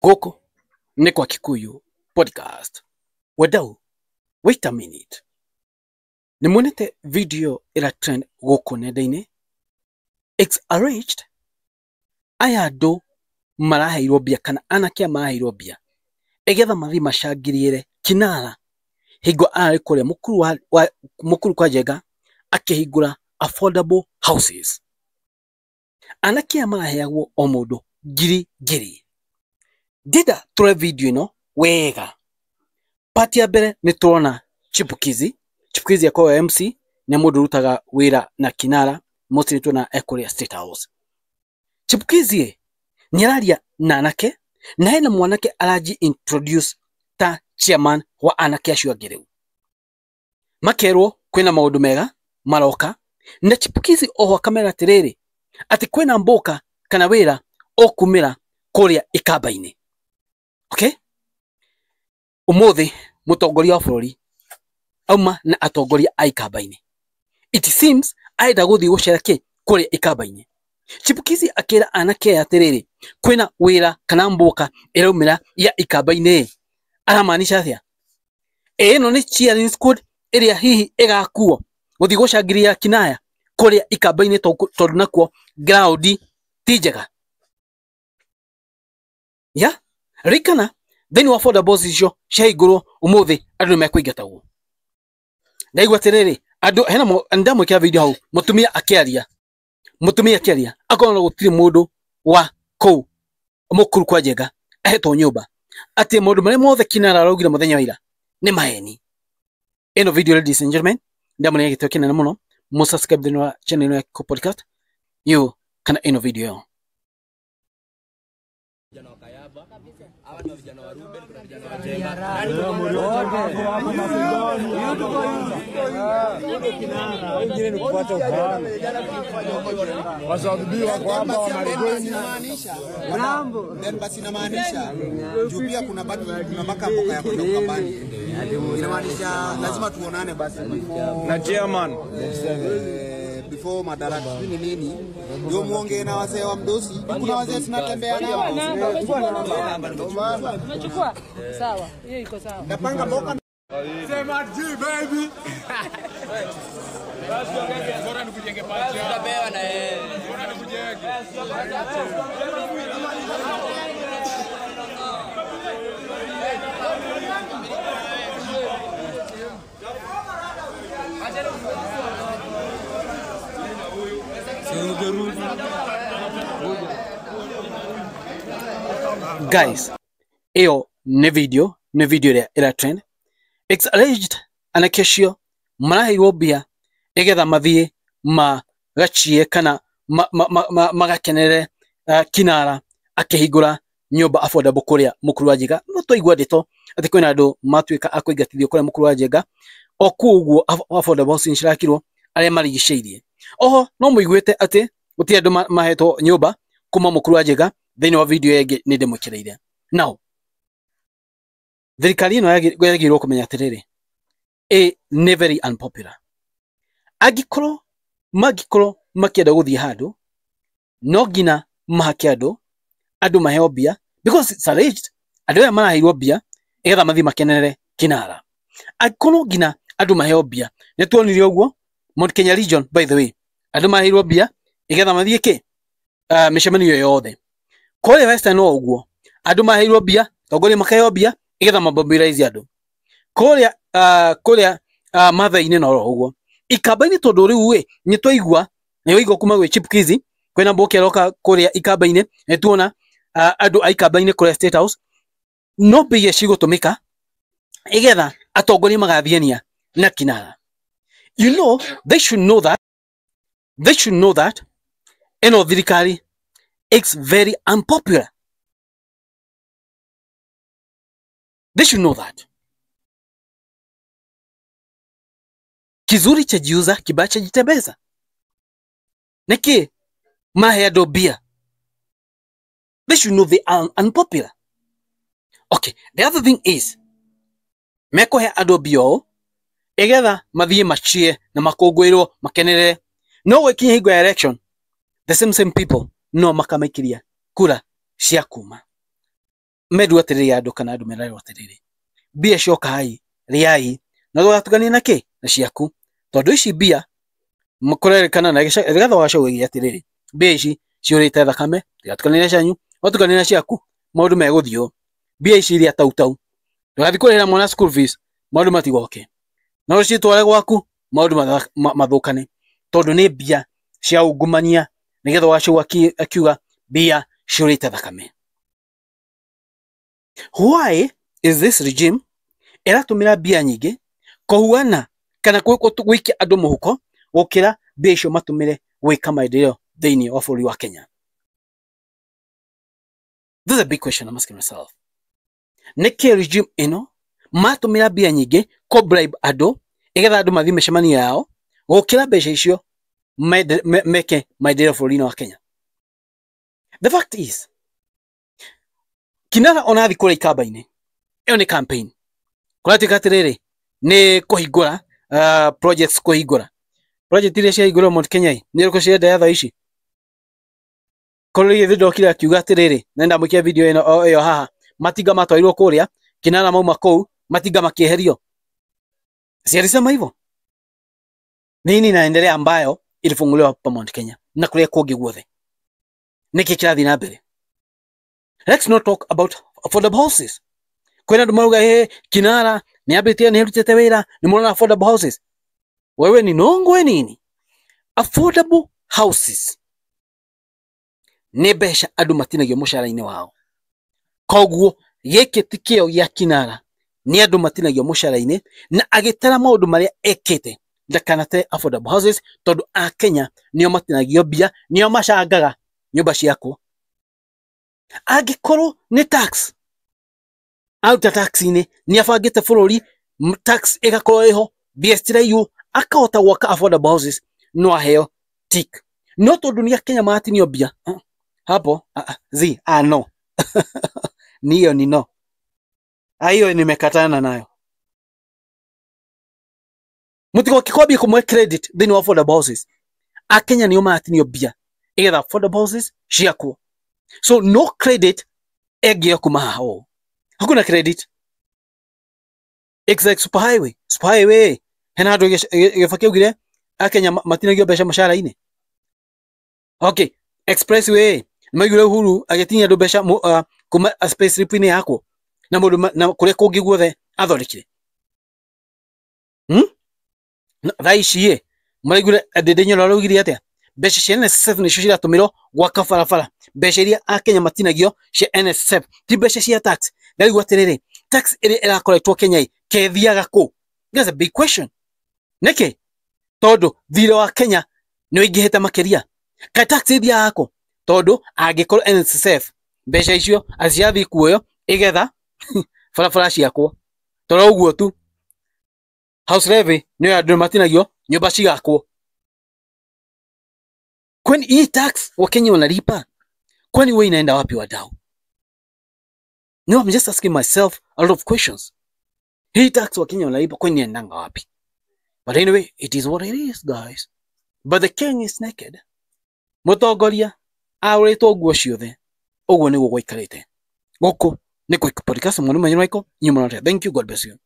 Gũkũ nĩ kwa Kikuyu Podcast. Wadau, wait a minute. Nĩ muonete video ĩra trend gũkũ nenda-inĩ? It's alleged aya andũ maraheirwo mbia kana anake aya maraheirwo mbia ĩgetha mathiĩ macangĩrĩre Kinara hingo ararĩ kũrĩa Mukuru wa Mukuru kwa Njenga akĩhingũra affordable houses. Anake aya maraheagwo o mũndũ ngiri ngiri. Ndĩrenda tũrore video ĩno wega. Part ya mbere nĩ tũrona Chipukizi. Chipukizi akoragwo MC nĩ mũndũ ũrutaga wĩra na Kinara, mostly tuona e kũrĩa State House. Chipukizi nĩ araria na anake na hena mwanake araji introduce ta chairman wa anake acio angĩ rĩu. Makerwo kwĩna maũndũ mega maroka na Chipukizi oho akamera atĩrĩrĩ atĩ kwĩna mboka kana wĩra ũkumĩra kũrĩa Ikamba-inĩ. Okay? Ũmũthĩ mũtongoria wa bũrũri auma na atongoria a Ikamba-inĩ. It seems arenda gũthiĩ gũcera kĩ kũrĩa Ikamba-inĩ. Chipukizi akĩra anake aya atĩrĩrĩ kwĩna wĩra kana mboka ĩraumĩra ya Ikamba-inĩ. Aramaanisha atĩa? Ĩno nĩ cheering squad ĩrĩa hihi ĩgakuo gũthiĩ gũcangĩria Kinaya kũrĩa Ikamba-inĩ tondũ nakuo ground ti njega. Ya? Ririkana thĩinĩ wa affordable icio ciahingũrwo ũmũthĩ andũ nĩmekũingatagwo. Ndaigua atĩrĩrĩ andũ hena ndamwĩkĩra video hau mũtumia akĩaria. Mũtumia akĩaria akona gũtirĩ mũndũ wa kũu Mukuru kwa Njenga ahetwo nyũmba atĩ maũndũ marĩa mothe Kinara araugire mũthenya wa ira nĩ maheni. Ĩno video, ladies and gentlemen, ndamũnenga gĩtĩo kĩnene mũno mũ subscribe thĩinĩ wa channel ĩno ya Kikuyu Podcast yo kana ĩno video ĩyo. Vijana wa Kayaba, hawa ni vijana wa Ruben, kuna vijana wa Jenga. Wengine ni kufuata ufahamu. Wasadhibiwa wako hapa wa Marigweni. Then basi inamaanisha juu pia kuna baki kuna baka mboka ya kwenda Ukambani. Inamaanisha lazima tuonane basi Na chairman. Before madaraka sijui ni nini ndio muongee na wazee wa mdosi. Kuna wazee tunatembea nao. Umechukua? Sawa, hiyo iko sawa. Napanga mboka. Sema G baby. Tutapewa na yeye. Guys, ĩyo nĩ video, nĩ video ĩrĩa ĩra trend. It's alleged anake acio maraheirwo mbia ĩgetha mathiĩ magachie kana magakenere Kinara akĩhingũra nyũmba affordable kũrĩa Mukuru wa Njenga. No twaigua ndeto atĩ kwĩna andũ matuĩka a kũingatithio kũrĩa Mukuru wa Njenga o kũu ũguo affordable housing cirakirwo arĩa marigicĩirie. Oho no mũiguĩte atĩ gũtirĩ andũ mahetwo nyũmba kuma Mukuru wa Njenga thĩinĩ wa video ĩngĩ nĩ ndĩmwĩkĩrĩire. Now thirikari ĩno yagĩrĩirwo kũmenya atĩrĩrĩ ĩ nĩ very unpopular. Angĩkorwo mangĩkorwo makĩenda gũthiĩ handũ no nginya mahake andũ, andũ maheo mbia because it's alleged andũ aya maraheirwo mbia ĩgetha mathiĩ makenerere Kinara. Angĩkorwo no nginya andũ maheo mbia, nĩ tuonire ũguo Mount Kenya region, by the way, andũ maheirwo mbia ĩgetha mathiĩ kĩ mĩcemanio yothe. Kũrĩa Western no ũguo andũ maheirwo mbia, atongoria makaheo mbia ĩgetha mamobilize andũ. Kũrĩa Mathai-inĩ no ũguo. Ikamba-inĩ tondũ rĩu ĩ nĩ twaigua nĩ waigua kuma gwĩ Chipukizi kwĩna mboka ĩroka kũrĩa Ikamba-inĩ, nĩ tuona andũ a Ikamba-inĩ kũrĩa State House no mbia cigũtũmĩka ĩgetha atongoria magathiania na Kinara. You know, they should know that, they should know that ĩno thirikari it's very unpopular. They should know that. Kizuri chajiuza, kibaya chajitembeza. Niki mahe andũ mbia. They should know they are unpopular. Okay, the other thing is mekũhe andũ mbia ũũ ĩgetha mathiĩ machie na makũngũĩrwo makenerere. No gwĩkinya hingo ya election the same people no makamaikĩria kura cia kuma. Merwo atĩrĩrĩ andũ kana andũ merarwo atĩrĩrĩ, mbia ciokai rĩai na ndũgatukanie na kĩ na ciaku, tondũ ici mbia kũrerĩkana na Rigathĩ wa Gachagua oigire atĩrĩrĩ, mbia ici ciũrĩte thakame, tigatukanie na cianyu, watukania na ciaku maũndũ megũthiĩ ũũ. Mbia ici iria tautau, ndũgathiĩ kũrĩhĩra mwana school fees, maũndũ matigoke, no ũcitware gwaku maũndũ mathũkane, tondũ nĩ mbia cia ungumania. Nĩgetha Gachagua akiuga mbia ciũrĩte thakame. Why is this regime ĩratũmĩra mbia nyingĩ kũhuana kana gũikia andũ mũhuko gũkĩra mbia icio matũmĩre gwĩka maendeleo thĩinĩ wa bũrũri wa Kenya? This is a big question I'm asking myself. Nĩkĩ regime ĩno matũmĩra mbia nyingĩ kũ bribe andũ ĩgetha andũ mathiĩ mĩcemanio yao gũkĩra mbeca icio meke maendeleo bũrũri-inĩ wa Kenya? The fact is, Kinara ona athiĩ kũrĩa ikamba-inĩ, ĩyo nĩ campaign. Kũratuĩka atĩrĩrĩ, nĩ kũhingũra projects, kũhingũra project iria ciahingũrwo Mount Kenya ĩ, nĩ ũrĩkũ ciendelea thaa ici? Korwo githĩ ndokire akiuga atĩrĩrĩ, na ndamũikia video ĩno o ĩyo haha, matinga matwarirwo kũrĩa, Kinara mauma kũu, matinga makĩeherio. Si alisema hivyo? Nini inaendelea ambayo ilifunguliwa hapa Mount Kenya na kũrĩa kũngĩ guothe? Nĩkĩ kĩrathiĩ na mbere? Let's not talk about affordable houses. Kwĩna andũ marauga, "Hey, Kinara nĩ ambĩtie nĩ arutĩte wĩra, nĩ mũrona affordable houses." Wewe ni nongwe nini? Affordable houses nĩ mbeca andũ matinagio mũcara-inĩ wao. Koguo gĩkĩ ti kĩo gĩa Kinara, nĩ andũ matinagio mũcara-inĩ, na agĩtara maũndũ marĩa ekĩte ndakanate affordable houses, tondũ akenya nĩo matinagio mbia, nĩo macangaga nyũmba ciakwo. Angĩkorwo nĩ tax aruta tax-inĩ, nĩ abangĩte bũrũri tax ĩgakorwo ĩho, mbia citiraiywo, akahota gwaka affordable houses, no aheo tick. No tondũ nĩ akenya maratinio mbia hapo, zi no niyo ni no. Hiyo nimekatana nayo. Mũtigoke kwambia kũmwe credit thĩinĩ wa affordable houses. Akenya nĩo maratinio mbia igetha affordable houses ciakwo, so no credit ĩngĩo kuma haha ũũ, hakuna credit. It's like super highway. Super highway hena handũ Gĩbakĩ augire akenya matinagio mbeca mũcara-inĩ? Okay, expressway nĩmaiguire Uhuru agĩtinia andũ mbeca kuma pay slip-inĩ yakwo na mũndũ na kũrĩa kũngĩ guothe athondekire. Thaa ici ĩ maraiguire Ndindi Nyoro araugire atĩa? Mbeca cia NSSF nĩcio ciratũmĩrwo gwaka barabara, mbeca iria akenya matinagio cia NSSF, ti mbeca cia tax. Ndarigwo atĩrĩrĩ, tax ĩrĩa ĩrakoretwo Kenya ĩ kethiaga kũ? That's a big question. Nĩkĩ? Tondũ thirĩ wa Kenya nĩ ũingĩhĩte makĩria. Kaĩ tax ĩthiaga kũ? Tondũ angĩkorwo NSSF mbeca icio acirathiĩ kuoyo igetha barabara ciakwo, toro ũguo tu. House levy nĩyo andũ matinagio, nyũmba cigakwo. Kwani hii tax Wakenya wanalipa, kwani wewe inaenda wapi, wadau? No, I'm just asking myself a lot of questions. Hii tax Wakenya wanalipa, kwani inaendanga wapi? But anyway, it is what it is, guys. But the king is naked. Mũtongoria ahũrĩtwo nguo ciothe. Ũguo nĩguo gwaikarĩte. Gũkũ nĩ Quick Podcast, mwana mwenye Michael, nyuma. Thank you, God bless you.